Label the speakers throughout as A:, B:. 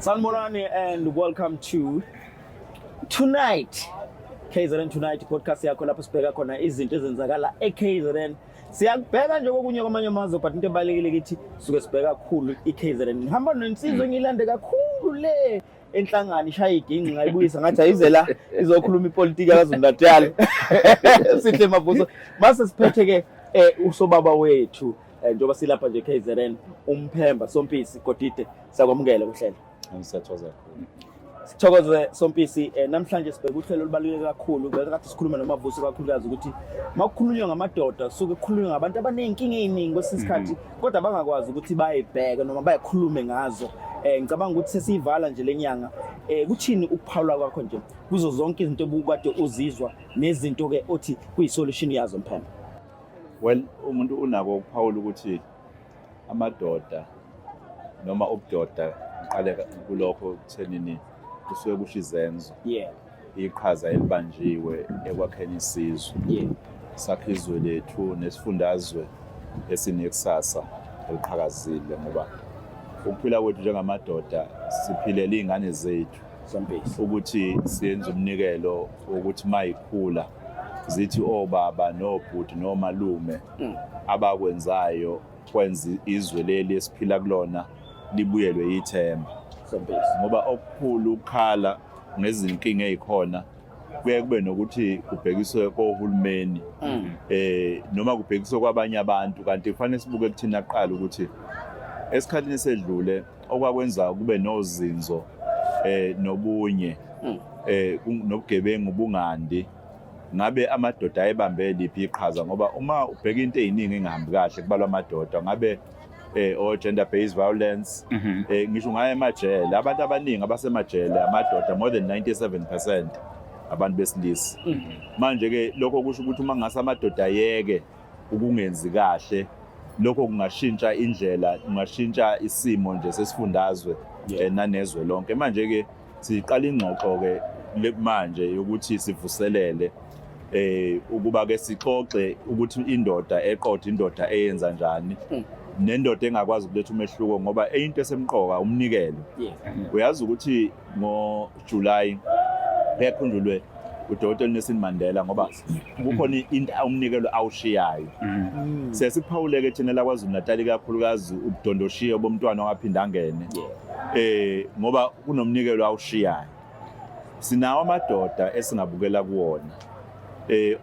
A: Sanibonani and welcome to Tonight. KZN Tonight podcast yakho lapho sibheka khona izinto ezenzakala eKZN. Siyakubheka nje kokunye kwamanye amazwe, but into ebalekile kithi suke sibheka kakhulu iKZN. Ngihamba nensizwe engilande kakhulu le enhlangano, ishaya iginci ngayibuyisa ngathi ayize la izokhuluma ipolitiki yaKwaZulu Natal. Sihle Mavuso. Mase siphethe ke usobaba wethu, njengoba silapha nje KZN, uMphemba Sompisi Godide, siyakwamukela kuhlelo.
B: Ngisathokoza kakhulu.
A: Sithokoze, Sompisi. Namhlanje sibheka uhlelo olubaluleke kakhulu. Kade sikhuluma noMavuso kakhulukazi ukuthi makukhulunywa ngamadoda suke kukhulunywa ngabantu abaney'nkinga ey'ningi kwesinye isikhathi, kodwa bangakwazi ukuthi bayibheke noma bayikhulume ngazo. Ngicabanga ukuthi sesiyivala nje le nyanga. Kuthini ukuphawula kwakho nje kuzo zonke izinto obukade uzizwa nezinto-ke othi kuyi-solution yazo, Mphemba?
B: Well, umuntu unako ukuphawula ukuthi amadoda noma ubudoda, ngiqale kulokho kuthenini kusuke kusho izenzo, iqhaza elibanjiwe ekwakheni isizwe, sakhe izwe lethu nesifundazwe esinekusasa eliqhakazile, ngoba ukuphila kwethu njengamadoda siphilela iy'ngane zethu,
A: Sompisi,
B: ukuthi siyenze umnikelo wokuthi mayikhula zithi obaba nobhuti nomalume abakwenzayo kwenza izwe leli esiphila kulona libuyelwe ithemba,
A: Sompisi,
B: ngoba okukhulu ukukhala ngezinkinga ey'khona kuye kube nokuthi kubhekiswe kohulumeni noma kubhekiswe kwabanye abantu, kanti kufanele sibuke kuthina kuqala ukuthi esikhathini esedlule okwakwenza kube nozinzo nobunye nobugebengu bungandi, ngabe amadoda ayebambe liphi iqhaza? Ngoba uma ubheka into eziningi engahambi kahle kubalwa amadoda, ngabe o gender based violence, ngisho ngaye emajele, abantu abaningi abasemajele amadoda, more than 97% abantu besilisa. Manje ke lokho kusho ukuthi uma ngase amadoda ayeke ukungenzi kahle, lokho kungashintsha indlela, kungashintsha isimo nje sesifundazwe nanezwe lonke. Manje ke siqala ingxoxo ke manje yokuthi sivuselele ukuba ke sixoxe ukuthi indoda eqotho, indoda eyenza njani, nendoda engakwazi ukuletha umehluko, ngoba into esemqoka umnikelo. Uyazi ukuthi ngo-July kuyakhunjulwe uDokotela Nelson Mandela, ngoba kukhona into umnikelo awushiyayo. Siyasiphawuleke thina la KwaZulu Natal, ikakhulukazi ubudondoshiya bomntwana owaphinda angene, ngoba kunomnikelo awushiyayo. Sinawo amadoda esingabukela kuwona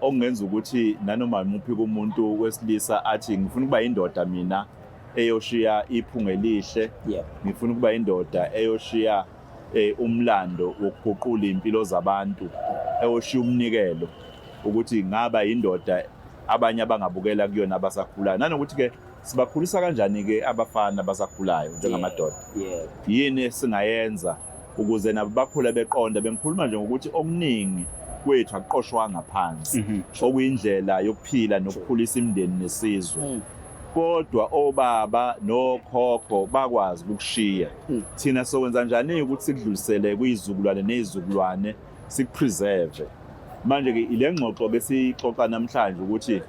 B: okungenza ukuthi nanoma imuphi kumuntu wesilisa athi, "Ngifuna ukuba indoda mina eyoshiya iphunga elihle, ngifuna ukuba indoda eyoshiya umlando wokuguqula impilo zabantu, eyoshiya umnikelo ukuthi ngaba indoda abanye abangabukela kuyona abasakhulayo." Nanokuthi ke sibakhulisa kanjani ke abafana abasakhulayo njengamadoda? Yini esingayenza ukuze nabo bakhule beqonda? Bengikhuluma nje ngokuthi okuningi kwethu akuqoshwanga phansi, okuyindlela yokuphila nokukhulisa imindeni nesizwe, kodwa obaba nokhokho bakwazi ukukushiya. Thina sokwenza njani ukuthi sikudlulisele kwizizukulwane nezizukulwane, sikupreserve? Manje ke ile ngxoxo besixoxa namhlanje ukuthi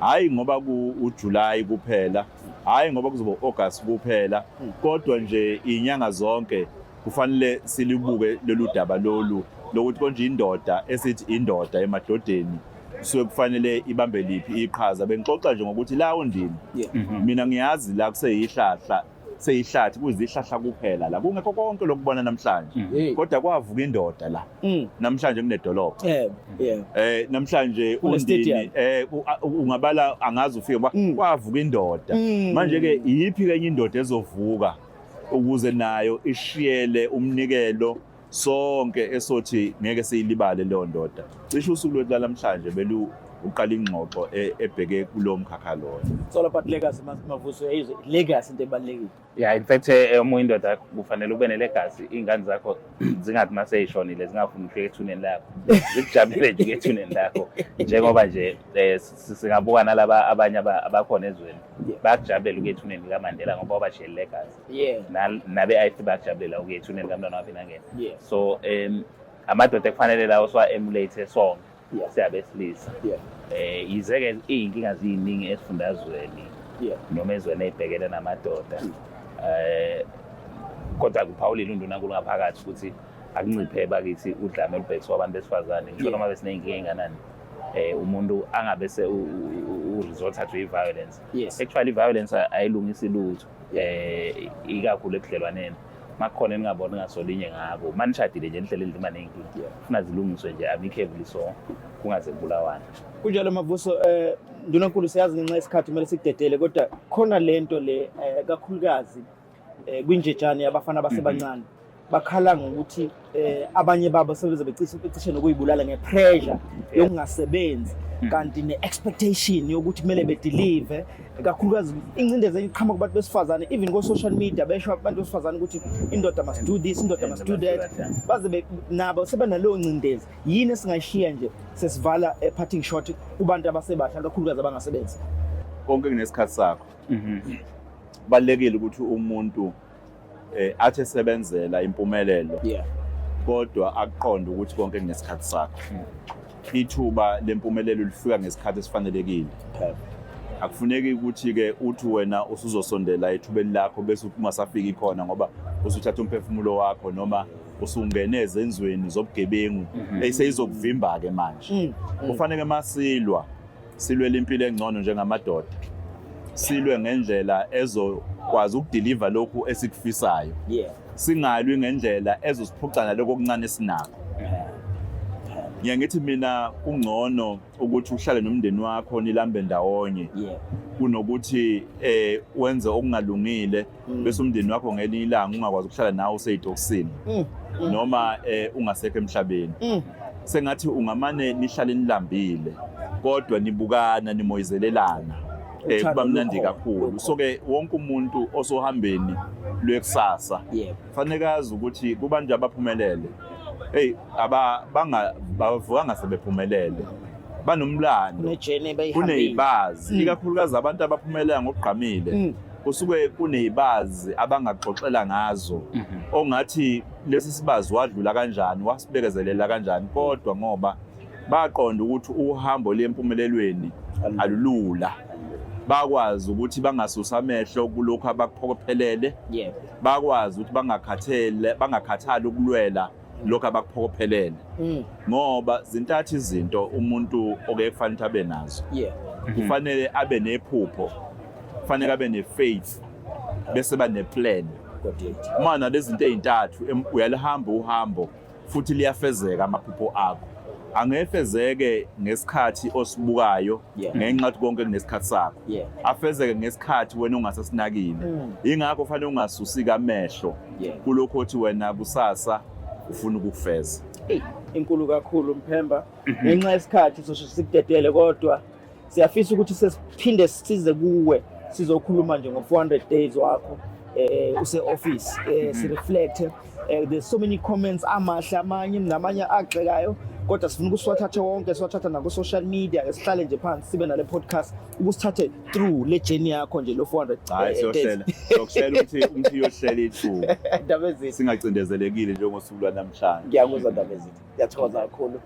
B: hayi ngoba ku uJuly kuphela, hayi ngoba kuzoba uAugust kuphela, kodwa nje inyanga zonke kufanele silibuke lolu daba lolu lokuthi konje indoda esithi indoda emadodeni kusuke kufanele ibambe liphi iqhaza. Bengixoxa nje ngokuthi la Ondini, mina ngiyazi la kuseyihlahla, seyihlathi, kuyizihlahla kuphela la, kungekho konke lokubona namhlanje, kodwa kwavuka indoda la. Namhlanje kunedolobha.
A: Yebo, yebo.
B: Namhlanje
A: Kune
B: Ondini
A: stadium.
B: Ungabala, angazi ufike kwavuka indoda. Manje ke iyiphi kenye indoda ezovuka ukuze nayo ishiyele umnikelo sonke esothi ngeke siyilibale leyo ndoda? Cishe usuku lwethu namhlanje belu uqala ingxoxo ebheke kulowo mkhakha loyo.
A: It's all about legacy, Mavuso. Uyayizwa, legacy into ebalulekile.
C: Yeah, in fact uma indoda kufanele ube nelegacy, iy'ngane zakho zingathi uma seyishonile zingafuni ukufika ethuneni lakho, zikujabulele nje ethuneni lakho, njengoba nje singabuka nalaba abanye abakhona ezweni, bayakujabulela ukuya ethuneni likaMandela ngoba wabashiyela ilegacy. Nabe-IFP bayakujabulela ukuya ethuneni kamntwana waPhindangene. So amadoda ekufanele lawo siwa-emulate sonke siyabesilisa. Yize-ke iy'nkinga ziyiningi esifundazweni noma ezweni ey'bhekene namadoda, Kodwa kuphawulile undunankulu ngaphakathi ukuthi akunciphe bakithi udlame olubhekiswa abantu besifazane, ngisho noma besiney'nkinga ey'nganani, umuntu angabe se u-resorta to i-violence. Actually i-violence ayilungisi lutho, ikakhulu ebudlelwaneni. Makukhona eningaboni ngasolinye ngako, uma nishadile nje nihlele endlini ney'nkinga, funa zilungiswe nje amicably, so kungaze kubulawane.
A: Kunjalo Mavuso. Ndunankulu, siyazi ngenxa yesikhathi kumele sikudedele, kodwa khona lento le, kakhulukazi kwinjejane yabafana abasebancane, bakhala ngokuthi abanye babo sebeze becishe nokuyibulala nge-pressure yokungasebenzi, kanti ne-expectation yokuthi kumele be-deliver, kakhulukazi ingcindezi iqhamuka kubantu besifazane, even ko-social media besho abantu besifazane ukuthi indoda must do this, indoda must do that, baze nabo sebenaleyo ngcindezi. Yini esingayishiya nje sesivala, parting shot, kubantu abasebasha, kakhulukazi abangasebenzi?
B: Konke kunesikhathi sakho. Kubalulekile ukuthi umuntu athi esebenzela impumelelo, kodwa akuqonde ukuthi konke kunesikhathi sakho. Ithuba lempumelelo lifika ngesikhathi esifanelekile. Akufuneki ukuthi-ke uthi wena usuzosondela ethubeni lakho bese ungasafiki khona ngoba usuthatha umphefumulo wakho noma usungene ezenzweni zobugebengu eseyizokuvimba-ke manje. Kufanele masilwa, silwele impilo engcono njengamadoda, silwe ngendlela ezokwazi uku-deliver lokhu esikufisayo, singalwi ngendlela ezosiphuca nalokho okuncane esinakho. Ngiye ngithi mina kungcono ukuthi uhlale nomndeni wakho nilambe ndawonye kunokuthi wenze okungalungile, bese umndeni wakho ngelinye ilanga ungakwazi ukuhlala nawe useyitokisini noma ungasekho emhlabeni. Sengathi ungamane nihlale nilambile kodwa nibukana, nimoyizelelana,
A: Uthando
B: kuba mnandi
A: lukhona,
B: kakhulu.
A: Lukhona.
B: So ke wonke umuntu osohambeni lwekusasa fanele azi ukuthi kubantu abaphumelele, hey, aba banga bavukanga sebephumelele, banomlando.
A: Kune-journey bayihambile.
B: Kuneyibazi, ikakhulukazi abantu abaphumelela ngokugqamile, kusuke kuneyibazi abangaxoxela ngazo, ongathi lesi sibazi wadlula kanjani, wasibekezelela kanjani, kodwa ngoba baqonda ukuthi uhambo lempumelelweni alulula, bakwazi ukuthi bangasusa amehlo kulokhu abakuphokophelele, bakwazi ukuthi bangakhathele, bangakhathali ukulwela lokhu abakuphokophelele, ngoba zintathu izinto umuntu oke kufanele ukuthi abe nazo. Kufanele abe nephupho, kufanele abe ne-faith, bese ba ne-plan.
A: Got it.
B: Uma nalezi zinto ey'ntathu, uyalihamba uhambo futhi liyafezeka amaphupho akho. Angefezeke ngesikhathi osibukayo, ngenxa yokuthi konke kunesikhathi sakho. Afezeke ngesikhathi wena ungasasinakile. Yingakho kufanele ungasusi amehlo kulokho othi wena kusasa ufuna ukukufeza.
A: Eyi, inkulu kakhulu Mphemba. Ngenxa yesikhathi sosho sikudedele, kodwa siyafisa ukuthi sesiphinde size kuwe sizokhuluma nje ngo-400 days wakho use office, si reflect. There's so many comments amahle, amanye namanye agxekayo, kodwa sifuna ukusiwathathe wonke, siwathatha naku social media, ke sihlale nje phansi sibe nale podcast ukusithathe through le journey yakho nje lo 400
B: Hayi,
A: days.
B: siyohlela, siyokuhlela ukuthi umuntu uyohlela ithuba
A: Ndaba ezitha.
B: Singacindezelekile njengosuku lwanamhlanje.
A: Ngiyakuzwa, ndaba ezitha. Ngiyathokoza kakhulu.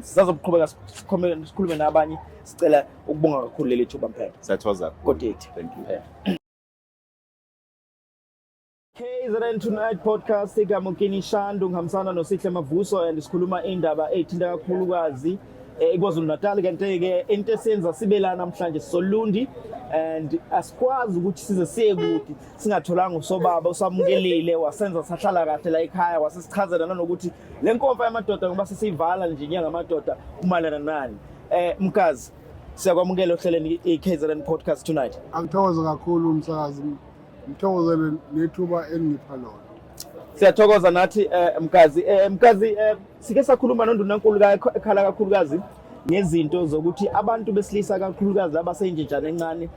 A: Sisazoqhubeka sikhulume nabanye. Sicela ukubonga kakhulu leli thuba, Mphemba.
B: Siyathokoza kakhulu.
A: Kodeti.
B: Thank you.
A: KZN Tonight podcast, igama uKini Shandu, ngihambisana noSihle Mavuso, and sikhuluma indaba eyithinta kakhulukazi iKwaZulu Natal. Kanti ke into esenza sibe la namhlanje soLundi, and asikwazi ukuthi size siye kude singatholanga usobaba usamukelile, wasenza sahlala kahle la ekhaya, wasesichazela nanokuthi le nkomfa yamadoda, ngoba sesiyivala nje inyanga amadoda, umalana nani. Mkazi, siyakwamukela ohlelweni i-KZN Podcast Tonight.
D: Angithokoze kakhulu umsakazi, ngithokozele nethuba eningipha lona.
A: Siyathokoza nathi, Mkazi. Mkazi, sike sakhuluma nondunankulu ekhala kakhulukazi ngezinto zokuthi abantu besilisa, kakhulukazi abaseyinjejane encane,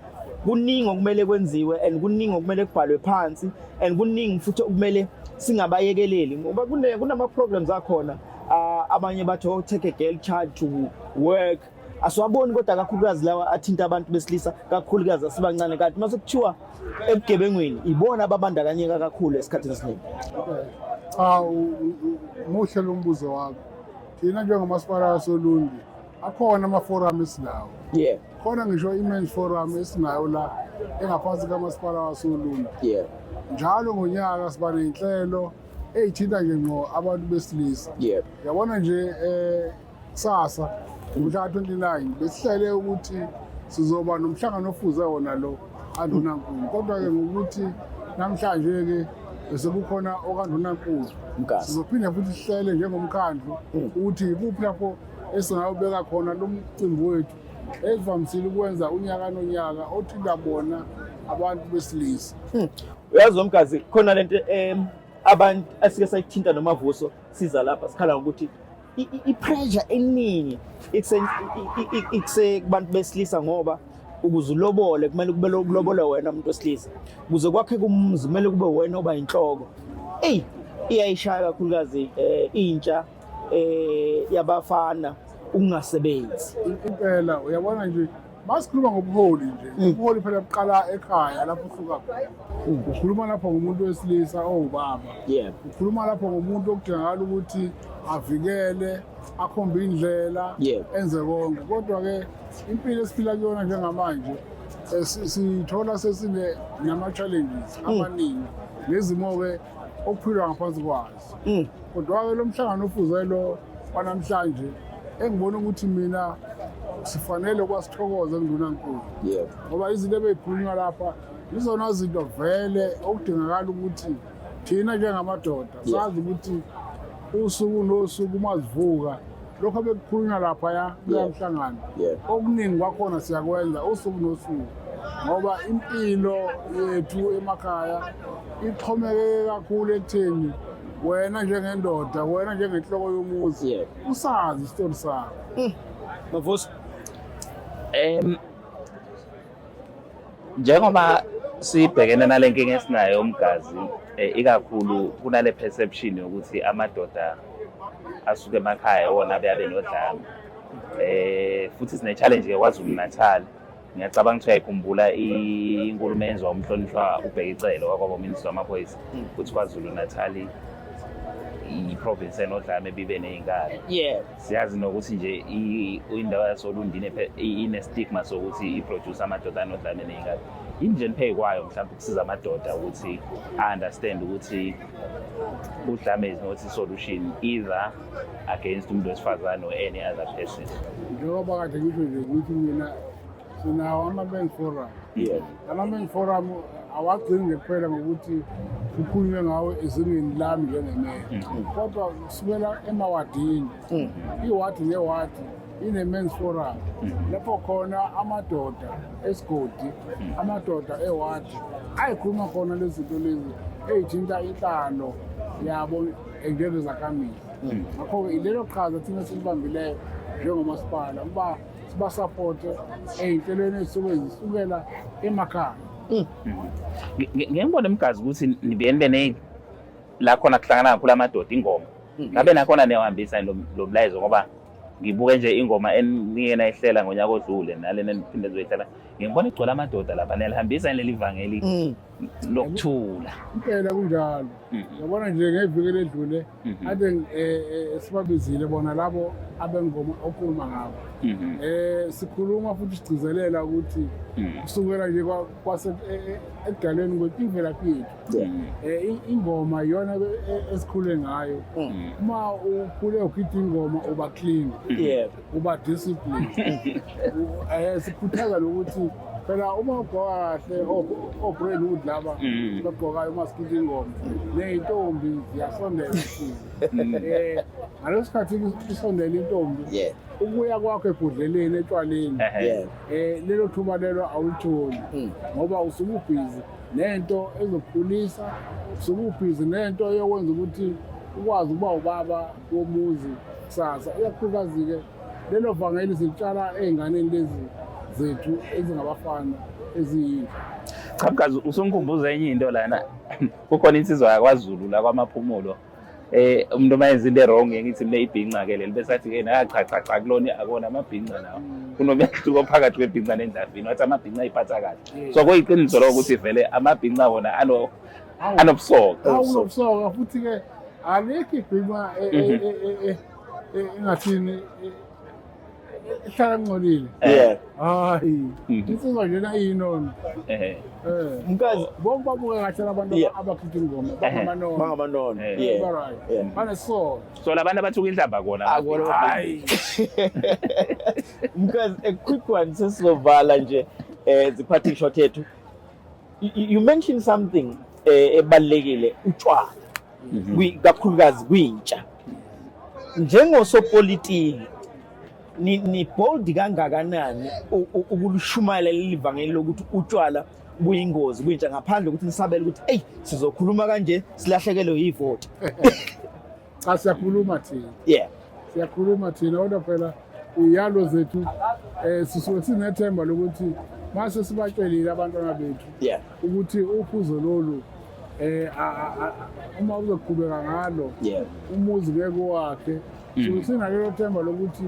A: kuningi okumele kwenziwe and kuningi okumele kubhalwe phansi and kuningi futhi okumele singabayekeleli, ngoba kunama programs akhona, abanye bathi, "Oh, take a girl child to work." Asiwaboni, kodwa kakhulukazi lawa athinta abantu besilisa, kakhulukazi asibancane, kanti mase kuthiwa ebugebengwini ibona ababandakanyeka kakhulu esikhathini esiningi.
D: Cha, muhle lo mbuzo wakho. Thina njengomasipala wasoLundi Akhona ama-forum esinawo.
A: Yeah.
D: Khona ngisho i-men's forum esinayo la engaphansi kamasipala wasoLundi.
A: Yeah.
D: Njalo ngonyaka siba ney'nhlelo ey'thinta nje ngqo abantu besilisa.
A: Yeah.
D: Yabona nje kusasa ngomhla ka-29 besihlele ukuthi sizoba nomhlangano ofuze wona lo kaNdunankulu, kodwa-ke ngokuthi namhlanje-ke bese kukhona okaNdunankulu,
A: Mgazi.
D: sizophinde futhi sihlele njengomkhandlu ukuthi ikuphi lapho esingayobeka khona lo mcimbi wethu esivamisile ukwenza unyaka nonyaka othinta bona abantu besilisa.
A: Uyazi Mgazi, khona lento abantu asike sayithinta noMavuso siza lapha sikhala ngokuthi i-pressure eningi ikuse kubantu besilisa, ngoba ukuze ulobole kumele kube kulobole wena umuntu wesilisa, ukuze kwakhe kumzi kumele kube wena oba inhloko. Eyi, iyayishaya kakhulukazi intsha yabafana ukungasebenzi.
D: Impela, uyabona nje masikhuluma ngobuholi nje, ubuholi phela buqala ekhaya lapho usuka khona. Ukhuluma lapho ngomuntu wesilisa owubaba, ukhuluma lapho ngomuntu okudingakala ukuthi avikele, akhombe indlela, enze konke. Kodwa-ke impilo esiphila kuyona njengamanje sithola sesine nama-challenges amaningi nezimo-ke okuphilwa ngaphansi kwazo. Kodwa-ke lo mhlangano ofuze lo wanamhlanje engibona ukuthi mina sifanele kwasithokoze kuNdunankulu, ngoba izinto ebeyikhulunywa lapha yizona zinto vele okudingakala ukuthi thina njengamadoda sazi ukuthi usuku nosuku uma sivuka lokho bekukhulunywa laphaya kuleya mhlangano, okuningi kwakhona siyakwenza usuku nosuku, ngoba impilo yethu emakhaya ixhomekeke kakhulu ekutheni wena njengendoda, wena njengenhloko yomuzi, usazi isitori sakho.
A: Mavuso.
C: Njengoba sibhekene nale nkinga esinayo uMgazi, ikakhulu kunale perception yokuthi amadoda asuke emakhaya wona abeyabe nodlame, futhi sine challenge ke KwaZulu Natal. Ngiyacabanga ukuthi uyayikhumbula inkulumo eyenziwa umhlonishwa uBheki Cele wakwaba uminister wamaphoyisa ukuthi KwaZulu Natal i-province enodlame ebibe ney'nkalo. Siyazi nokuthi nje indawo yasoLundi ine-stigma sokuthi i-produce amadoda anodlame ney'nkalo. Yini nje niphe kwayo mhlawumbe ukusiza amadoda ukuthi a-understand ukuthi udlame is not i-solution either against umuntu wesifazane or any other person?
D: Njengoba kade ngisho nje ukuthi mina sinawo ama-men's forum. Ama-men's forum awagcini nje kuphela ngokuthi kukhulunywe ngawo ezingeni lami njengemeya, kodwa kusukela emawadini, iwadi newadi ine-men's forum lapho khona amadoda esigodi, amadoda ewadi ayikhuluma khona lezi zinto lezi ey'thinta inhlalo yabo njengezakhamizi. Ngakho-ke ilelo qhaza thina silibambileyo njengomasipala ukuba sibasapote ey'nhlelweni ey'suke zisukela emakhaya.
C: Ngeke ngibone Mgazi ukuthi nibuye nibe ne la khona kuhlangana kakhulu amadoda, ingoma. Ngabe nakhona niyawuhambisa lo mlayezo? Ngoba ngibuke nje ingoma enike nayihlela ngonyaka odlule nalena eniphinde nizoyihlela, ngibona igcwele amadoda lapha. Niyalihambisa leli vangeli lokuthula?
D: Impela kunjalo. Yabona nje ngeviki eledlule ade sibabizile bona labo abengoma okhuluma ngabo, sikhuluma futhi sigcizelela ukuthi kusukela nje kwase ekudalweni kwethu, imvelaphi yethu, ingoma iyona esikhule ngayo. Uma ukhule ugida ingoma uba clean, uba discipline. Sikhuthaza nokuthi phela uma ugqoka kahle, o-Brentwood laba bagqokayo uma sigida ingoma, ney'ntombi ziyasondela kuthina. Ngaleso sikhathi isondela intombi, ukuya kwakho ebhodleleni etshwaleni, lelo thuba lelo awulitholi, ngoba usuke ubhizi nento ezokukhulisa, usuke ubhizi nento eyokwenza ukuthi ukwazi ukuba ubaba womuzi kusasa. Ikakhulukazi-ke lelo vangeli silitshala ey'nganeni lezi zethu ezingabafana eziyintsha.
C: Cha Mgazi, usungikhumbuza enye into lana. Kukhona insizwa yakwaZulu la kwaMaphumulo, umuntu uma yenza into e-wrong ngithi mina ibhinca ke leli, bese athi ke na cha cha cha, kulona akona amabhinca lawo, kunomehluko phakathi kwebhinca nendlavini. Wathi amabhinca ayiphatha kahle. So kuyiqiniso lokho ukuthi vele amabhinca wona anobusoka?
D: Awunobusoka, futhi-ke alikho ibhinca engathini. Ehlala ngcolile.
A: Yeah.
D: Hayi. Insizwa njena iyinono.
C: Eh.
D: Eh.
A: Mkazi
D: Bonke babuka kahle abantu abakhipha ingoma bangamanono.
A: Bangamanono. Yeah.
D: Right. Banesono.
C: So labantu abathuka inhlamba kona.
A: Akona.
C: Hayi.
A: Mkazi, a quick one sesizovala nje the parting shot yethu. You mentioned something ebalulekile, utshwala. Kakhulukazi kwintsha. Njengosopolitiki ni bold kangakanani ukulishumayela leli vangeli lokuthi utshwala buyingozi kwintsha, ngaphandle ukuthi nisabele ukuthi ey sizokhuluma kanje silahlekelwe yivoti?
D: Cha, siyakhuluma thina. Siyakhuluma thina, kodwa phela iyalo zethu sisuke sinethemba lokuthi mase sibatshelile abantwana bethu ukuthi uphuzo lolu uma uzoqhubeka ngalo umuzi ngeke wakhe. Suke sinalelo themba lokuthi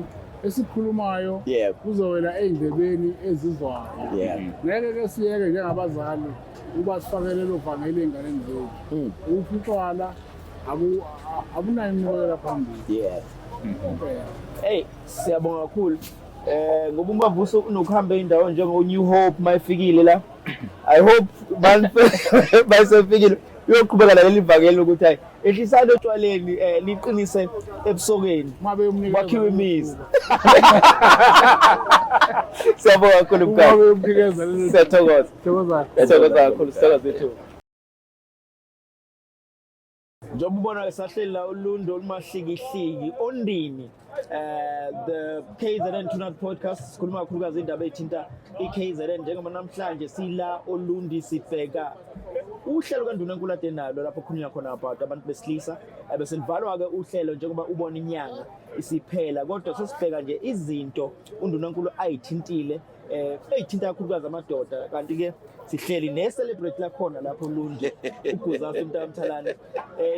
D: esikhulumayo kuzowela ey'ndlebeni ezizwayo. Ngeke ke siyeke njengabazali ukuba sifake lelo vangeli ey'nganeni zethu. Ukuthi utshwala abunayo inqubekela phambili.
A: Hey, siyabonga kakhulu. Ngoba uMavuso unokuhamba indawo njengo New Hope mayifikile la. I hope basefikile uyoqhubeka naleli vangeli ukuthi hayi, ehlisani otshwaleni, liqinise ebusokeni.
D: Uma beyomnikeza
A: Kwakhiwe imizi. Siyabonga kakhulu
D: Uma
A: mkhaya.
D: beyomnikeza lelo
A: Siyathokoza.
D: Thokoza.
A: Siyathokoza kakhulu, sithokoza ethu. Njengoba ubona sahleli la uLundi olumahlikihliki ondini, the KZN Tonight podcast, sikhuluma kakhulukazi indaba ethinta iKZN. Njengoba namhlanje sila oLundi, sibheka uhlelo kaNdunankulu ade nalo lapho khulunywa khona about abantu besilisa, bese livalwa ke uhlelo njengoba ubona inyanga isiphela, kodwa sesibheka nje izinto uNdunankulu ayithintile, eyithinta kakhulukazi amadoda. Kanti ke sihleli ne-celebrate lakhona lapho Lundi, uGuzasi uMntamthalane,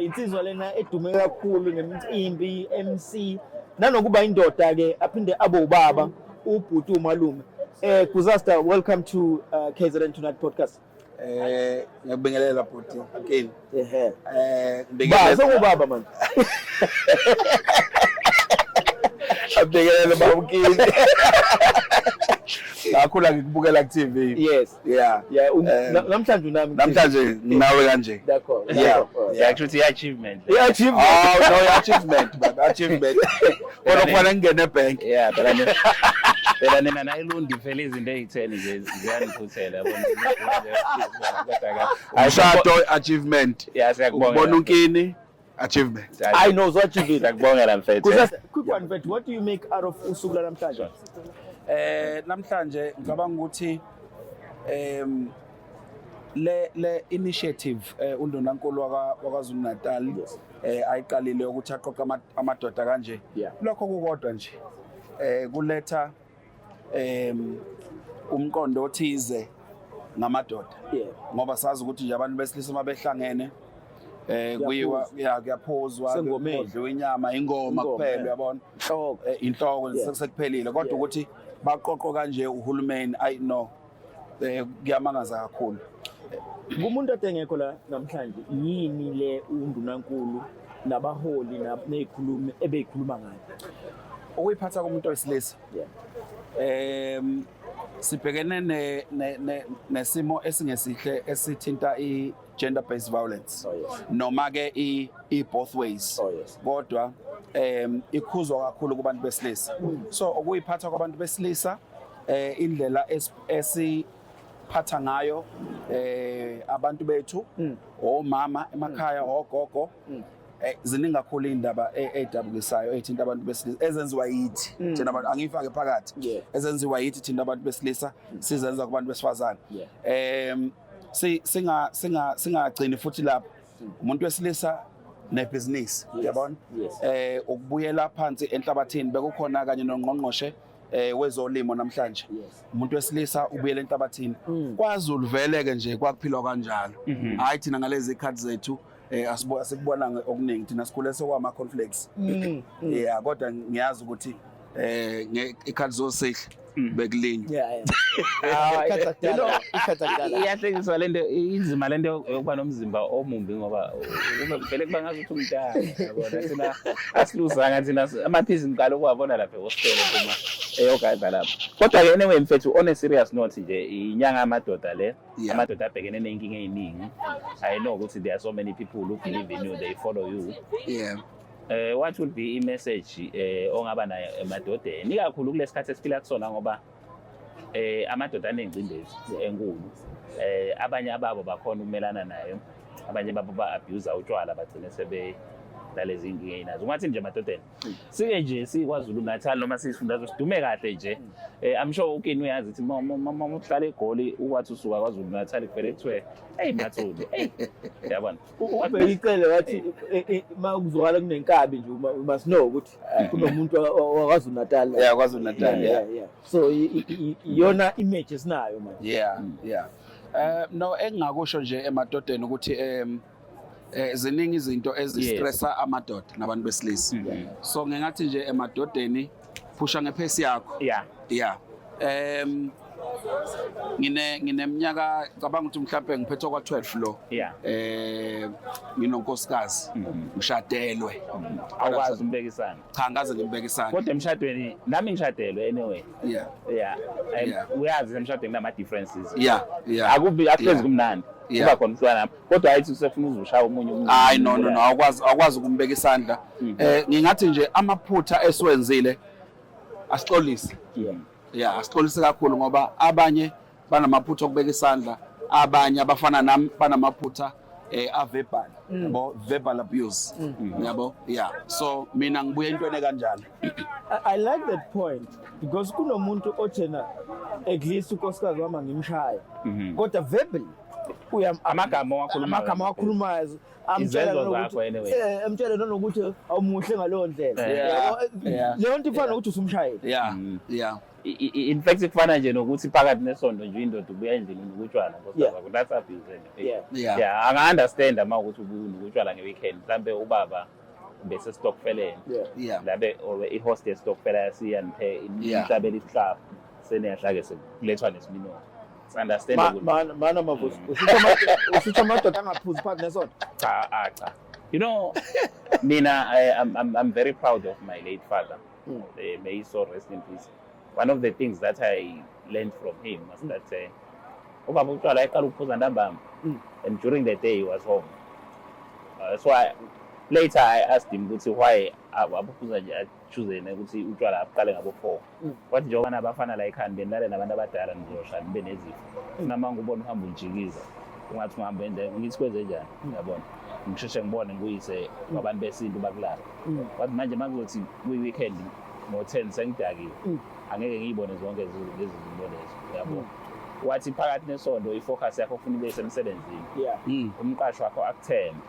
A: insizwa lena edume kakhulu ngemicimbi, MC, nanokuba indoda ke aphinde abe ubaba, ubhuti, umalume. Guzasta, welcome to KZN Tonight podcast.
E: Ngiyakubingelela bhuti Nkini.
A: Ehe. Ba
E: Ngibingelela
A: sengubaba manje.
E: Abingelele baba Nkini. Ngakhula ngikubukela ku TV. Yeah.
A: Yeah, namhlanje unami.
E: Namhlanje nawe kanje.
A: D'accord.
E: Yeah.
A: D'accord.
C: Yeah, actually i-achievement.
A: Yeah, achievement.
E: Oh no, achievement baba, achievement. Kodwa kufanele ngingene ebank.
C: Yeah, phela nina nayilundi phela izinto ey'theni nje ziyaniphuthela, yabona. Kodwa-ke,
E: Umshado achievement.
C: Yeah, siyakubongela.
E: Ukubona uNkini achievement.
A: I know so achievement.
C: Siyakubongela mfethu.
A: Guzasta, quick one mfethu, what do you make out of usuku lwanamhlanje?
F: Namhlanje ngicabanga ukuthi le initiative uNdunankulu wakwaZulu Natal ayiqalile ukuthi aqoqe amadoda kanje. Lokho kukodwa nje kuletha umqondo othize ngamadoda. Ngoba sazi ukuthi nje abantu besilisa uma behlangene kuyiwa, ya, kuyaphuzwa,
A: Sengomeni.
F: kudliwa inyama, ingoma
A: Ingoma,
F: kuphela, uyabona.
A: Inhloko.
F: Inhloko sekuphelile, kodwa ukuthi baqoqo kanje uhulumeni, I know, kuyamangaza kakhulu.
A: Kumuntu ade ngekho la namhlanje, yini le uNdunankulu nabaholi nezikhulumi ebeyikhuluma ngayo?
F: Ukuyiphatha komuntu wesilisa. Sibhekene nesimo esingesihle esithinta i gender based violence.
A: Oh, yes.
F: Noma ke i both ways.
A: Oh, yes.
F: Kodwa ikhuzwa kakhulu kubantu besilisa. So ukuyiphatha kwabantu besilisa, indlela esiphatha ngayo abantu bethu, omama emakhaya, ogogo, ziningi kakhulu indaba edabukisayo ethinta abantu besilisa ezenziwa yithi thina abantu, angiyifake phakathi, ezenziwa yithi thina abantu besilisa sizenza kubantu besifazane. Singagcini futhi lapho, umuntu wesilisa nebhizinisi, uyabona, ukubuyela phansi enhlabathini. Bekukhona kanye nongqongqoshe wezolimo namhlanje. Umuntu wesilisa ubuyela enhlabathini. KwaZulu vele ke nje kwakuphilwa kanjalo. Hayi, thina ngalezi ikhathi zethu asikubona okuningi, thina sikhule sekwama cornflakes. Yeah, kodwa ngiyazi ukuthi ikhathi zosihle. Bekulinywa.
A: Yeah. Ikhatha kudala, ikhatha kudala.
C: Iyahlekisa lento, inzima lento yokuba nomzimba omumbi, ngoba ube vele kuba ngazuthi umntana, yabona. Thina asiluzanga thina amaphisi, ngiqala ukuwabona lapha ehostela uma eyogada lapha. Kodwa-ke anyway mfethu, on a serious note nje, inyanga yamadoda le. Amadoda abhekene ney'nkinga ey'ningi. I know ukuthi there are so many people who believe in you, they follow you. What will be i-message ongaba nayo emadodeni, ikakhulu kulesikhathi esiphila kusona, ngoba amadoda anengcindezi enkulu, abanye ababo bakhona ukumelana nayo, abanye babo ba-abuse utshwala, bagcine sebe nalezi inkinga ey'nazo? Ungathi nje emadodeni, sike nje siKwaZulu Natal noma siyisifundazwe sidume kahle nje, I'm sure ukini uyazi ukuthi uma uhlala eGoli, ukwathi usuka KwaZulu Natal, kuvele kuthiwe, "Eyi Mathuli, eyi," yabona.
A: Ubheka icele wathi uma kuzwakala kunenkabi nje, you must know ukuthi kunomuntu wakwaZulu Natal.
F: Yeah, KwaZulu Natal, yeah.
A: So iyona image esinayo manje.
F: Yeah. No, engingakusho nje emadodeni ukuthi ziningi izinto ezistressa amadoda nabantu besilisa. So ngingathi nje emadodeni, phusha ngephesi yakho. Yeah. Ngineminyaka, cabanga ukuthi mhlawumbe ngiphethe kwa 12 lo. Nginonkosikazi. Ngishadelwe.
C: Awukwazi umbekisana?
F: Cha, ngaze ngimbekisana.
C: Kodwa emshadweni, nami ngishadelwe anyway. Uyazi emshadweni kunama differences. Akubi akuhlezi kumnandi. Kuba khona umhlwana, kodwa hayi usefuna uzushaya omunye umuntu.
F: Hayi, no, awukwazi ukumbeka isandla. Ngingathi nje amaphutha esiwenzile asixolise. Yeah, asixolise kakhulu, ngoba abanye banamaphutha okubeka isandla, abanye abafana nami banamaphutha a-verbal, yabo, verbal abuse. Yabo? Yeah. So mina ngibuya entweni kanjalo.
A: I like that point, because kunomuntu othena at least unkosikazi wami angimshaya, kodwa verbally uyam
C: Amagama owakhulumayo.
A: Amagama awakhulumayo, amtshela
C: Izenzo
A: nokuthi
C: zakho anyway.
A: Emtshele nanokuthi awumuhle ngaleyo ndlela. Yabo, leyo nto ifana nokuthi usumshayeli.
C: In fact kufana nje nokuthi phakathi nesonto nje indoda ubuya endlini unokutshwala, nkosikazi wakho. That's abuse anyway. Yeah, anga-understand uma ukuthi ubuya unokutshwala nge-weekend, mhlambe ubaba bese stokfeleni, labe or i-host yestokfela yasiyaniphe inhlabela isihlabhu, seniyadla-ke, sekulethwa nesiminofu. It's understandable.
A: Mana Mavuso, usuthu amadoda angaphuzi phakathi nesonto?
C: Cha, ah, cha. You know, mina I'm very proud of my late father. May he so rest in peace. One of the things that I learned from him was that ubaba utshwala eqala ukuphuza ntambama, and during the day he was home. So later I asked him ukuthi why abuphuza nje, achoose yena ukuthi utshwala abuqale ngabo 4. Wathi njengoba nabafana la ekhaya benilale nabantu abadala, nizoshaya nibe nezifo. Funa uma ngubona uhamba unjikiza, ungathi ungahamba wenze, ngithi kwenze njani, uyabona, ngisheshe ngibone, ngikuyise kwabantu besintu bakulala. Wathi manje uma kuzothi kwi-weekend ngo-10 sengidakiwe, angeke ngiyibone zonke lezi zinto lezo, uyabo. Wathi phakathi nesonto i-focus yakho ufuna ibe semsebenzini, umqashi wakho akuthembe,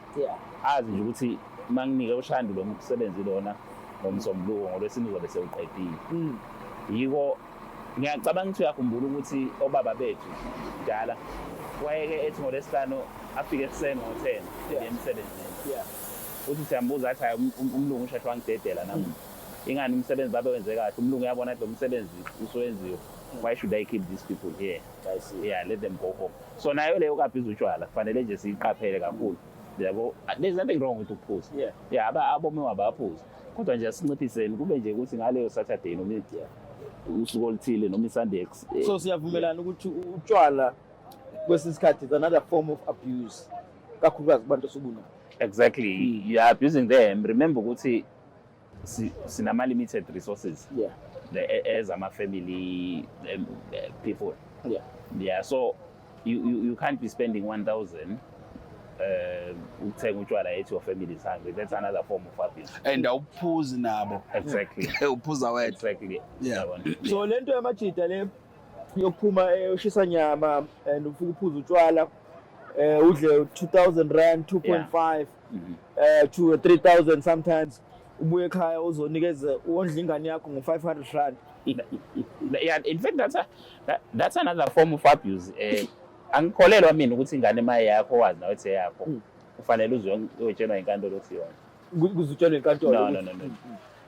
C: azi nje ukuthi uma nginike uShandu lo msebenzi lona ngoMsombuluko, ngoLwesine uzobe sewuqedile. Yiko ngiyacabanga ukuthi uyakhumbula ukuthi obaba bethu kudala wayeke ethi ngoLwesihlanu afike ekuseni ngo-10 emsebenzini. Uthi siyambuza, athi, "Hhayi, umlungu usheshe wangidedela namuhla." Ingani umsebenzi babe wenze kahle, umlungu uyabona ukuthi lo msebenzi usuwenziwe, why should I keep these people here?
A: I see.
C: Yeah, let them go home. So nayo leyo kabhiza utshwala kufanele nje siyiqaphele kakhulu, yabo. There's nothing wrong with ukuphuza. Yeah, abomiwa bayaphuza, kodwa nje asinciphiseni, kube nje ukuthi ngaleyo Saturday noma usuku oluthile noma i-Sunday
A: So siyavumelana ukuthi utshwala kwesinye isikhathi is another form of abuse, kakhulukazi kubantu osubunabo.
C: Exactly, you are abusing them. Remember ukuthi sinama limited resources as ama family people. Yeah, so you can't be spending 1000 ukuthenga utshwala ethi your family is hungry. That's another form of abuse.
F: And awuphuzi nabo. Uphuza wedwa.
C: Yabona?
A: So lento yamajida le yokuphuma, ushisa nyama and ufike uphuze utshwala, udle R2000, 2.5 to 3000 sometimes, ubuye ekhaya uzonikeza wondla ingane yakho ngo-R500.
C: Yeah, in fact that's another form of abuse. Angikholelwa mina ukuthi ingane maye yakho, wazi nawe ukuthi eyakho, kufanele uze uyotshelwa inkantolo ukuthi yona.
A: Kuze utshelwe inkantolo.
C: No, no, no, no.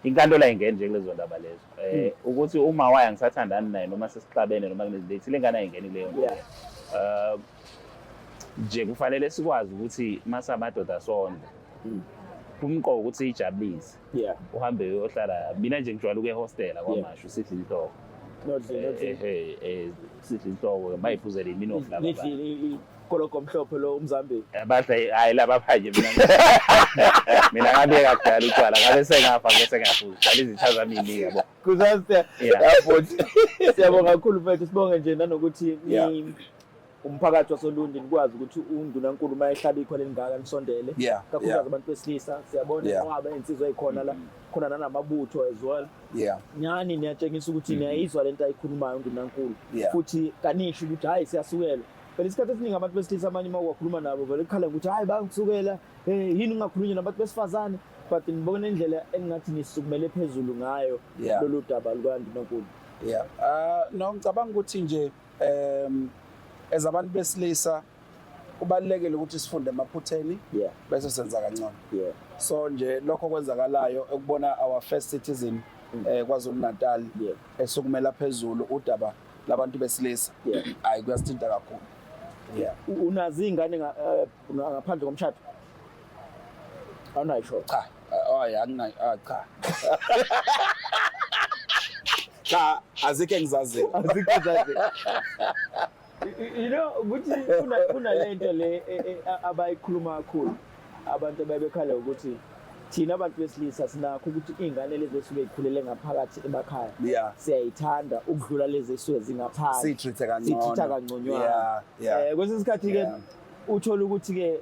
C: Inkantolo ayingeni nje kulezo ndaba lezo. Ukuthi uma waya ngisathandani naye noma sesixabene noma kunezinto ey'thile, ingane ayingeni kuleyo nto. Nje kufanele sikwazi ukuthi masamadoda sonke kumqoka ukuthi siyijabulise. Uhambe uyohlala, mina nje ngijwayele ukuya ehostela KwaMashu, sidle inhloko.
A: Nodle.
C: Sidle inhloko, bayiphuzele iminofu laba.
A: Nidle ikologo omhlophe lo umzambi.
C: Abadla hayi laba phanje mina. Mina ngabiyeka kudala utshwala, ngabe sengafa bese ngiyaphuza. Dala izitha zami iningi yabo.
A: Kusasa. Siyabonga kakhulu mfethu, sibonge nje nanokuthi umphakathi wasoLundi nikwazi ukuthi undunankulu uma ehlaba ikhwelo elingaka nisondele. Kakhulukazi abantu besilisa, siyabona inqwaba ey'nsizwa ey'khona la, khona nanamabutho as well. Nyani niyatshengisa ukuthi niyayizwa lento ayikhulumayo undunankulu. Futhi kanisho ukuthi hayi siyasukela. Phela isikhathi esiningi abantu besilisa amanye uma uwakhuluma nabo vele kukhala ukuthi hayi bangisukela, yini ungakhulunywa nabantu besifazane, but ngibona indlela engingathi nisukumele phezulu ngayo lolu daba lukandunankulu.
F: No, ngicabanga ukuthi nje as abantu besilisa kubalulekile ukuthi sifunde emaphutheni bese senza kangcono. So nje lokho kwenzakalayo ukubona our first citizen KwaZulu Natal esukumela phezulu udaba labantu besilisa, hayi kuyasithinta kakhulu.
A: Unazi ingane ngaphandle komshado? Awunayo sure?
F: Cha, hayi anginayo, cha. Cha, azikho engizaziyo.
A: Azikho engizaziyo. You know ukuthi kuna lento le abayikhuluma kakhulu abantu ababekhala ukuthi thina abantu besilisa sinakho ukuthi izingane lezi esuke zikhulele ngaphakathi emakhaya siyayithanda ukudlula lezi esuke zingaphandle,
F: siyitreat kangcono,
A: siyitreat kangconywana. Kwesinye isikhathi ke uthola ukuthi ke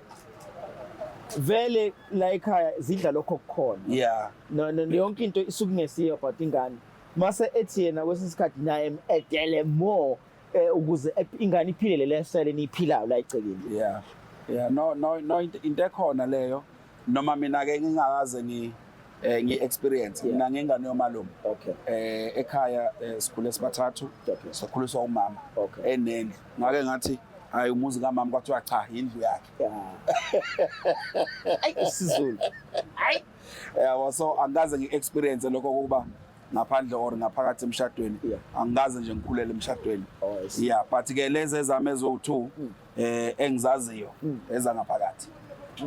A: vele la ekhaya zidla lokho okukhona. No, no, yonke into isuke ingesiyo but ingane mase ethi yena kwesinye isikhathi naye edele more ukuze ingane iphile le lifestyle eniyiphilayo la egcekeni.
F: Yeah. Yeah, no no no, into ekhona leyo, noma mina ke ngingakaze ngi experience mina ngingane yomalume. Ekhaya sikhule sibathathu, sakhuliswa umama enendlu. Ngake ngathi hayi umuzi kamama, kwathiwa cha indlu yakhe.
A: Ayi isiZulu.
F: Hayi. Yabo, so angikaze ngi experience lokho kuba ngaphandle or ngaphakathi emshadweni. Angikaze nje ngikhulele emshadweni. Yeah, but ke lezi ezami ezo2 engizaziyo ezangaphakathi.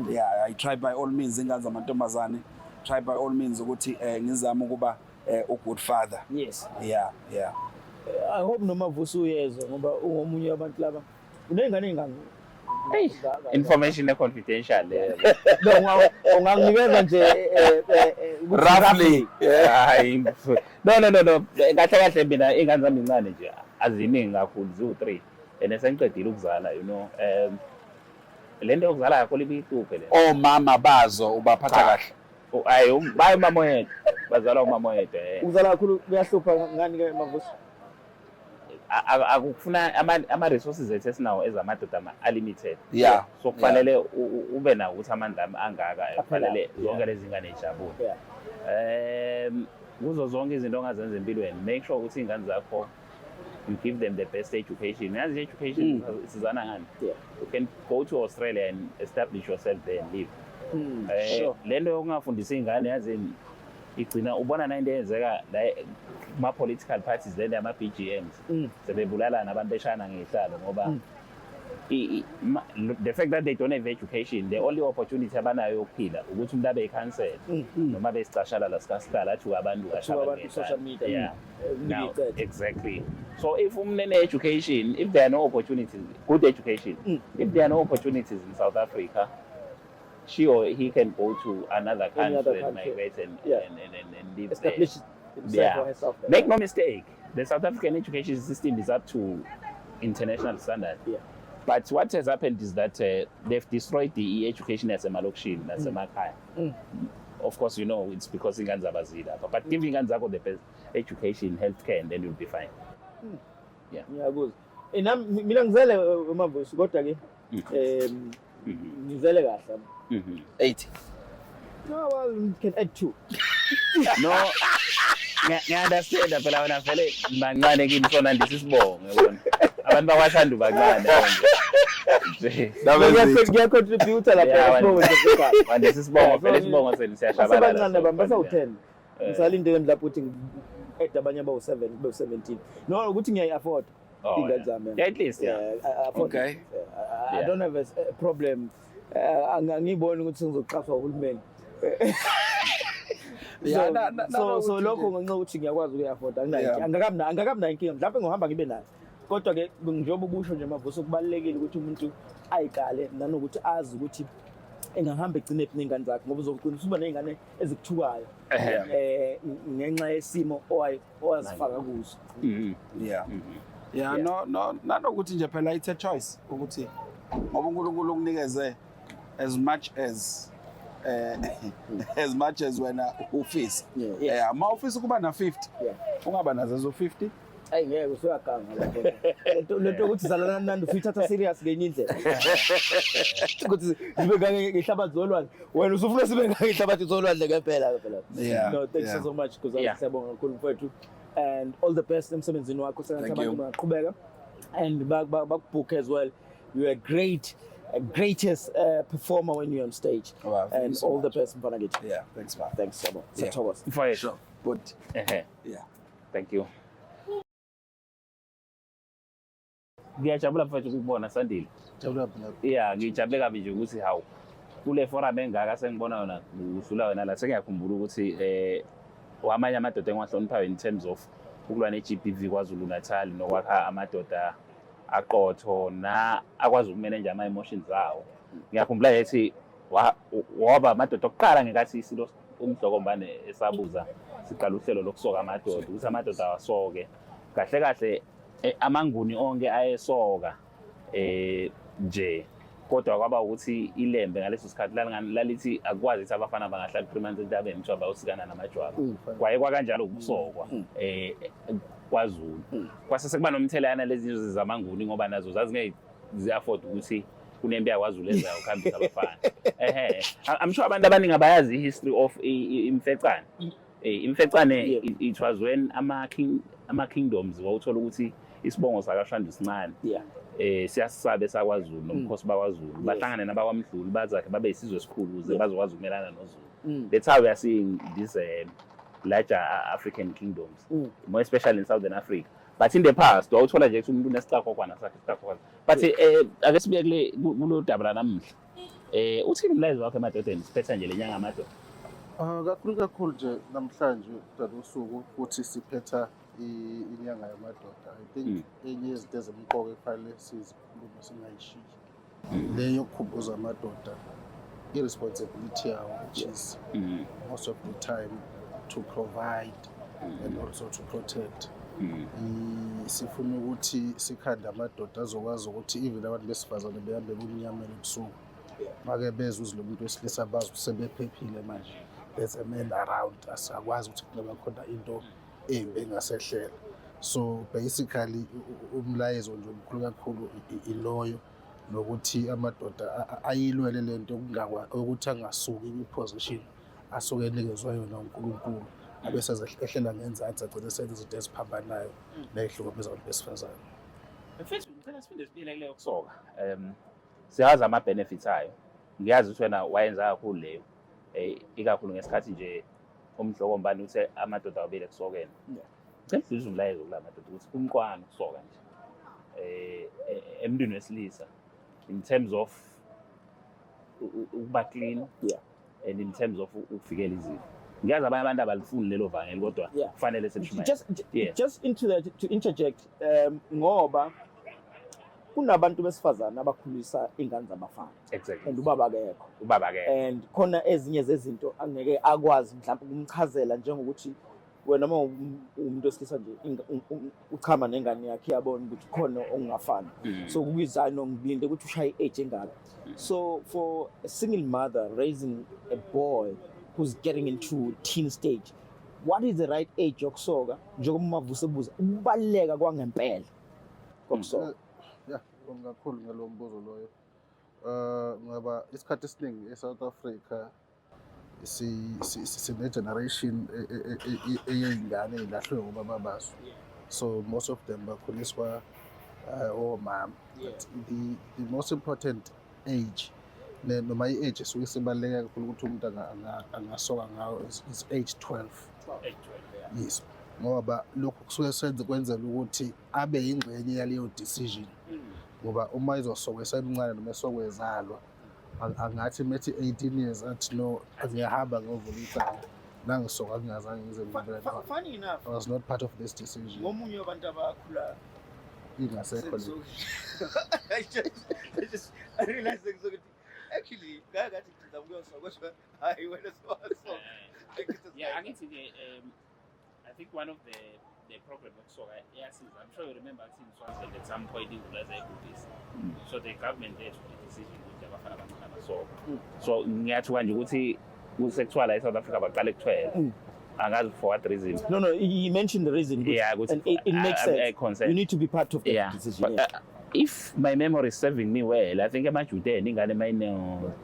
F: Yeah, I try by all means, ingane zamantombazane, try by all means ukuthi ngizame ukuba a good father. Yeah, yeah.
A: I hope noma vusa uyezwa ngoba ungomunye wabantu laba. Uneyingane ey'ngaki?
C: Hey, information e confidential leyo.
A: No, unganginikeza nje
F: roughly.
C: Hayi, no no no no, kahle kahle mina ingane zami incane nje, aziningi kakhulu, ziwu3. And sengiqedile ukuzala, you know. Le nto yokuzala kakhulu ibiyihluphe le.
E: Omama bazo ubaphatha kahle?
C: Hayi, bayi umama oyedwa. Bazalwa umama oyedwa.
A: Ukuzala kakhulu kuyahlupha ngani ke Mavuso?
C: Akufuna ama resources ethu esinawo ezamadoda ama unlimited. So kufanele ube nawo ukuthi amandla ami angaka, kufanele zonke lezi ngane zijabule. Kuzo zonke izinto ongazenza empilweni, make sure ukuthi izingane zakho you give them the best education. Yazi education isizana ngani? You can go to Australia and establish yourself there and live. Le nto yokungafundisi izingane yazi igcina ubona na into eyenzeka la kuma political parties, le nto yama BGMs, sebebulalana abantu beshana ngezihlalo ngoba the fact that they don't have education, the only opportunity abanayo yokuphila ukuthi umuntu abe yikhansela noma besicashalala sikasihlala athuke abantu
A: Athuke abantu ku-social media.
C: Now, exactly. So if umuntu education, if there are no opportunities, good education, if there are no opportunities in South Africa, she or he can go to another
A: Any other
C: country and
A: country.
C: migrate and live there.
A: Establish himself or herself there.
C: Make no mistake, the South African education system is up to international standard. But what has happened is that they've destroyed the education as a malokishini, as a makhaya. Of course, you know, it's because ingane zabazila lapha. But give ingane zakho the best education, healthcare, and then you'll be fine. Yeah.
A: Ngiyakuzwa. Nami mina ngizele Mavuso, kodwa ke ngizele kahle.
F: 8.
A: No, well, you can add 2.
C: No. Ngiya-understand phela wena vele bancane kimi sona ndisisibonge yabona. Abantu bakwaShandu bancane nje.
A: Ngiya-contribute lapha
C: Yeah,
A: isibongo nje.
C: Wandisa isibongo phela, isibongo senu siyashabalala.
A: Basebancane bami, basawu-10. Ngisalindele mhlawumbe ukuthi ngi-add abanye abawu-7 kube u-17. No, ukuthi ngiyayi-afford
C: Oh,
A: iy'ngane
C: yeah.
A: zami.
C: Yeah, at least, yeah.
A: Yeah, I afford
F: Okay.
A: it. Yeah, I
C: Yeah.
A: don't have a problem. Angiboni ukuthi ngizoxhaswa uhulumeni.
F: Yeah,
A: So, so
F: nanokuthi
A: lokho
F: nje-
A: ngenxa yokuthi ngiyakwazi ukuyi-afford, anginayo
F: Yeah.
A: inkinga. Angakabi nayo inkinga, mhlawumbe ngohamba ngibe nayo. Kodwa ke njengoba ubusho nje Mavuso, kubalulekile ukuthi umuntu ayikale nanokuthi azi ukuthi engahamba egcine phi ney'ngane zakhe, ngoba uzogcina usuba ney'ngane ezikuthukayo ngenxa yesimo owazifaka kuso.
F: Yeah. Yeah, no, nanokuthi nje phela it's a choice ukuthi ngoba uNkulunkulu ukunikeze as much as wena ufisa. Yeah, uma ufisa ukuba na 50, ungaba nazo ezo 50.
A: Ayi, ngeke, usuyaganga lapho. Lento yokuthi zalana nandi ufuyithatha serious ngenye indlela. Ukuthi zibe ngange ngehlabathi zolwandle. Wena usufuna sibe ngangehlabathi zolwandle ngempela phela. No, thanks so much because siyabonga kakhulu, mfowethu. And all the best emsebenzini wakho, sengathi
F: Thank
A: abantu
F: you.
A: bangaqhubeka and bakubook as well. You are greatest performer when you're on stage.
F: Wow, thank
A: And
F: you so
A: all the
F: much.
A: best, mfana kithi.
F: Yeah, thanks, man.
A: Thanks so much.
F: Yeah.
A: Siyathokoza.
C: Mfowethu.
F: Sure. Good. Yeah.
C: Thank you. Ngiyajabula, mfowethu, ukukubona, Sandile.
G: Jabula phela.
C: Yeah, ngijabule kabi nje ukuthi hawu, kule forum engaka sengibona yona usula wena la. Sengiyakhumbula ukuthi wamanye amadoda engiwahloniphayo in terms of ukulwa ne-GBV KwaZulu Natal nokwakha amadoda aqotho na akwazi ukumanage ama-emotions awo. Ngiyakhumbula yethi waba amadoda okuqala ngenkathi isilo uMdlokombane esabuza siqala uhlelo lokusoka amadoda, ukuthi amadoda awasoke kahle kahle. Amanguni onke ayesoka nje, kodwa kwaba ukuthi ilembe ngaleso sikhathi lalithi akukwazi ukuthi abafana bangahlala 3 months entabeni, kuthiwa bayosikana namajwabu. Kwaye kwakanjalo ukusokwa kwaZulu. Kwase sekuba nomthelelana lezi zinto zamanguni, ngoba nazo zazingeke zi-afford ukuthi kunempi yakwaZulu ezayo kuhambisa abafana. I'm sure abantu abaningi abayazi i-history of imfecane. Imfecane, it was when ama kingdoms wawuthola ukuthi isibongo sakaShandu sincane, siyasisabe sakwaZulu nomkhosi bakwaZulu, bahlangane nabakwaMdluli, bazakhe babe isizwe esikhulu ukuze bazokwazi ukumelana noZulu. That's how we are seeing these larger African kingdoms, more especially in Southern Africa. But in the past wawuthola nje ukuthi umuntu unesicakokwana sakhe, isicakokwana. But ake sibuye kulo daba lanamuhla. Uthini umlayezo wakho emadodeni, siphetha nje le nyanga amadoda?
G: Ah, kakhulu kakhulu nje namhlanje dala usuku futhi siphetha inyanga yamadoda. I think enye yezinto ezimqoka ekufanele sizikhulume singayishiyi le yokukhumbuza amadoda i-responsibility yawo, which is most of the time to provide and also to protect. Sifuna ukuthi sikhande amadoda azokwazi ukuthi even abantu besifazane behambe ebumnyameni ebusuku, make bezwe uzwi lomuntu wesilisa, bazi ukuthi sebephephile manje, there's a man around, asakwazi ukuthi kungaba khona into embi engasehlela. So basically umlayezo nje omkhulu kakhulu iloyo, nokuthi amadoda ayilwele lento ukuthi angasuki kwi-position asuke enikezwe yona uNkulunkulu, abese ehlela ngenzansi, agcine senza izinto eziphambanayo ney'hlukumeza abantu besifazane.
C: Mfethu, ngicela siphinde sibuyele kuleyo kusoka. Siyazi ama-benefits ayo. Ngiyazi ukuthi wena wayenza kakhulu leyo, ikakhulu ngesikhathi nje uMdlokombane uthe amadoda awabuyele ekusokeni. Ngicela udlulise umlayezo kula madoda ukuthi kumqwana ukusoka nje emntwini wesilisa in terms of ukuba clean and in terms of ukuvikela izifo. Ngiyazi abanye abantu abalifuni lelo vangeli, kodwa kufanele silishumayele.
A: Just into that, to interject, ngoba kunabantu besifazane abakhulisa ingane zabafana and ubaba akekho.
C: Ubaba ke.
A: And khona ezinye zezinto angeke akwazi mhlawumbe ukumchazela, njengokuthi wena uma umuntu wesilisa nje uchama nengane yakhe, iyabona ukuthi khona okungafani. So kuyizano ngilinde ukuthi ushaye i-age engaka. So for a single mother raising a boy who's getting into teen stage, what is the right age yokusoka, njengoba uMavuso ebuza ukubaluleka kwangempela kokusoka?
G: Ya, ngibonga kakhulu ngalo mbuzo loyo. Ngoba isikhathi esiningi eSouth Africa sine generation eyey'ngane ey'lahlwe ngobaba bazo. So most of them bakhuliswa omama. But the most important age, noma i-age esuke sibaluleke kakhulu ukuthi umuntu angasoka ngayo is age 12. 12. Yes, ngoba lokhu kusuke senze kwenzela ukuthi abe yingxenye yaleyo decision, ngoba uma izosokwa esemncane noma esokwezalwa, angathi methi 18 years athi, "No, ngiyahamba ngiyovula icala, nangisoka kungazange ngize ngivele."
A: Funny enough,
G: I was not part of this decision.
A: Ngomunye wabantu abakhula
G: Ingasekho le.
A: I realized ukuthi actually ngake ngathi ngizama ukuyosoka, kodwa hayi, wena sowasoka.
C: Yeah, angithi-ke I think one of the program yokusoka iyasiza. I'm sure you remember kuthi in Swaziland at some point ingculaza yayibhubhisa. So the government there took the decision ukuthi abafana abancane abasoka. So ngiyathuka nje ukuthi kusekuthiwa la e-South Africa baqale kuthwele. Angazi for what reason.
A: No, you mentioned the reason.
C: Yeah, ukuthi
A: And it makes sense.
C: Consent.
A: You need to be part of the decision.
C: But, if my memory is serving me well, I think emajudeni ingane mayine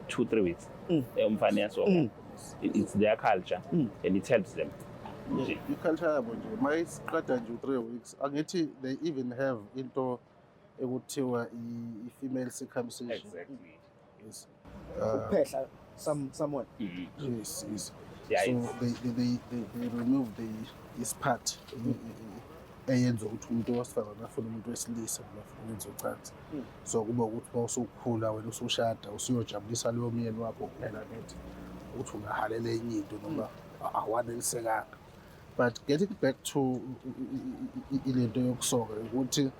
C: 2-3 weeks, umfana iyasoka. It's their culture and it helps them. Nje.
G: I-culture yabo nje, mayisiqeda nje u-3 weeks, angithi they even have into ekuthiwa i-female circumcision. Yes.
A: Ukuphehla someone.
G: Yes.
C: Yeah,
G: So they remove the this part eyenza ukuthi umuntu wesifazane afune umuntu wesilisa noma afune ukwenza ucansi. So kuba ukuthi uma usukhula wena, usushada, usuyojabulisa leyo myeni wakho kuphela, not ukuthi ungahalela enye into noma awanelisekanga. But getting back to ilento yokusoka, ukuthi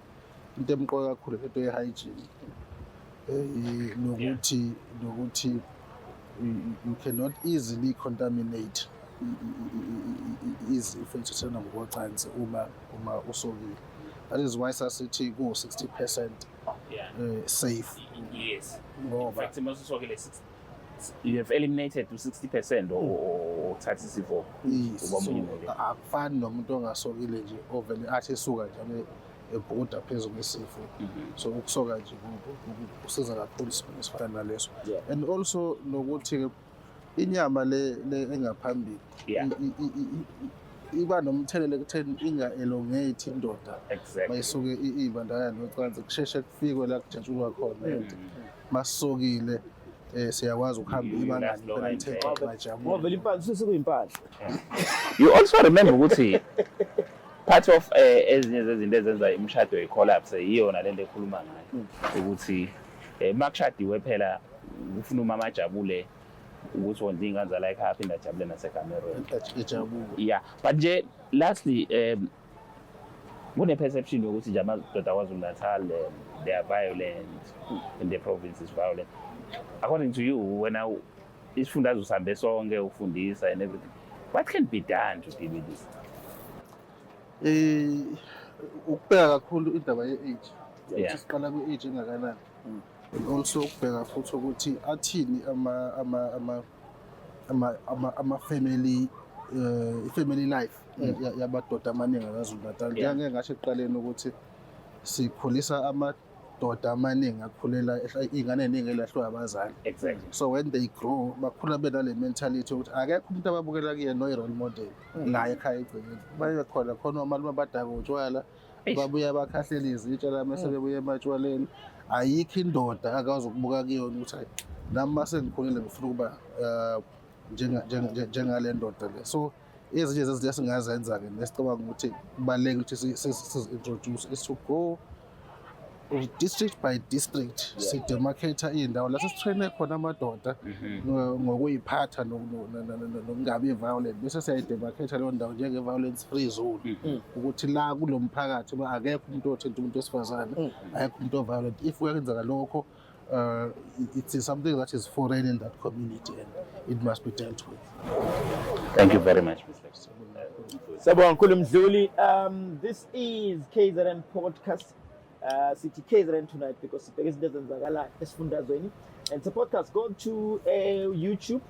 G: into emqoka kakhulu lento ye-hygiene, nokuthi you cannot easily contaminate izifo ezithathelana ngokocansi uma usokile. That is why sasithi ku-60% safe.
C: In
G: Ngoba
C: fact, uma ususokile, you have eliminated u-60% othatha isifo.
G: Yes,
C: Uba
G: so
C: omunye umuntu.
G: Akufani nomuntu ongasokile nje, ovele athi esuka nje abe ebhuda phezu kwesifo. So ukusoka nje kusiza kakhulu isimeni esifana naleso. And also nokuthi-ke inyama le engaphambili iba nomthelela ekutheni inga-elongate indoda mayisuke iy'bandakanya nocansi, kusheshe kufikwe la kujatshulwa khona, and masisokile siyakwazi ukuhamba ibangani phela, ngithe
A: Ngoba
G: bajabule.
A: Vele impahla sekuyimpahla.
C: You also remember ukuthi part of ezinye zezinto ezenza imishado i-collapse iyona lento ekhuluma ngayo, ukuthi makushadiwe phela ufuna umama ajabule ukuthi wondla iy'ngane zala ekhaya, aphinde ajabule nasekamerweni.
G: Ejabule.
C: Yeah, but nje lastly, kune-perception yokuthi nje amadoda aKwaZulu Natal, they are violent and the province is violent. According to you, wena isifundazwe usihambe sonke ufundisa and everything, what can be done to deal with this?
G: Ukubheka kakhulu indaba ye-age, ukuthi siqala kwi-age engakanani, and also ukubheka futhi ukuthi athini ama family, i-family life yabadoda amaningi aKwaZulu Natal. Njengeke ngasho ekuqaleni ukuthi sikhulisa amadoda amaningi akhulela iy'ngane ey'ningi elahlwe abazali. So when they grow, bakhula benale mentality yokuthi akekho umuntu ababukela kuyena noyi-role model la ekhaya egcekeni. Baye khona khona omalume abadaka utshwala, babuye bakhahlela izitsha la mase bebuye ematshwaleni. Ayikho indoda akwazi ukubuka kuyona ukuthi, "Hayi, nami mase ngikhulile ngifuna ukuba njengale ndoda le." So ezinye zezinto esingazenza-ke nesicabanga ukuthi kubalulekile ukuthi sizi-introduce is to go district by district, sidemarcate iy'ndawo la sesitraine khona amadoda ngokuyiphatha nokungabi violent, bese siyayidemarcate leyo ndawo njenge-violence free zone, ukuthi la kulo mphakathi akekho umuntu othinta umuntu wesifazane, akekho umuntu o-violent. If kuyenzeka lokho, it is something that is foreign in that community and it must be dealt with.
C: Thank you very much, Mr.
A: Siyabonga kakhulu, Mdluli. This is KZN podcast. Sithi KZN Tonight because sibheke izinto ezenzakala esifundazweni. And it's a podcast. Go to YouTube,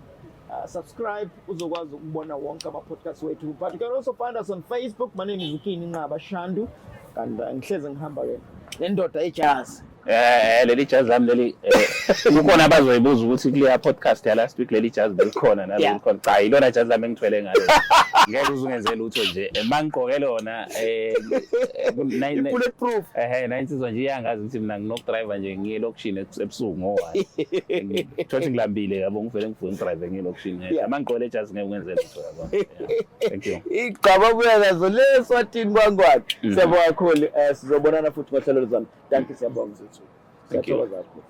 A: subscribe, uzokwazi ukubona wonke ama-podcast wethu. But you can also find us on Facebook. My name is Ukini Nqaba Shandu. And ngihlezi ngihamba ke nendoda ejazi.
C: Leli jazi lami leli, kukhona abazoyibuza ukuthi kuleya podcast ya last week leli jazi belikhona nalo likhona. Cha, ilona jazi lami engithwele ngalo. Ngeke uze ungenze lutho nje. Mangigqoke lona
A: Bulletproof.
C: Nayinsizwa nje iyangazi ukuthi mina nginokudrive nje ngiye elokishini ebusuku ngo-1. Thothi ngilambile yabo, ngivele ngivuke ngidrive ngiye elokishini. Mangigqoke le jazi ngeke ungenze lutho yabo. Yeah. Thank you.
A: Igqaba buya nazo le Eswatini kwangwane. Siyabonga kakhulu. Sizobonana futhi ngohlelo lwami. Thank you, siyabonga.
C: Thank you.
A: Siyathokoza kakhulu.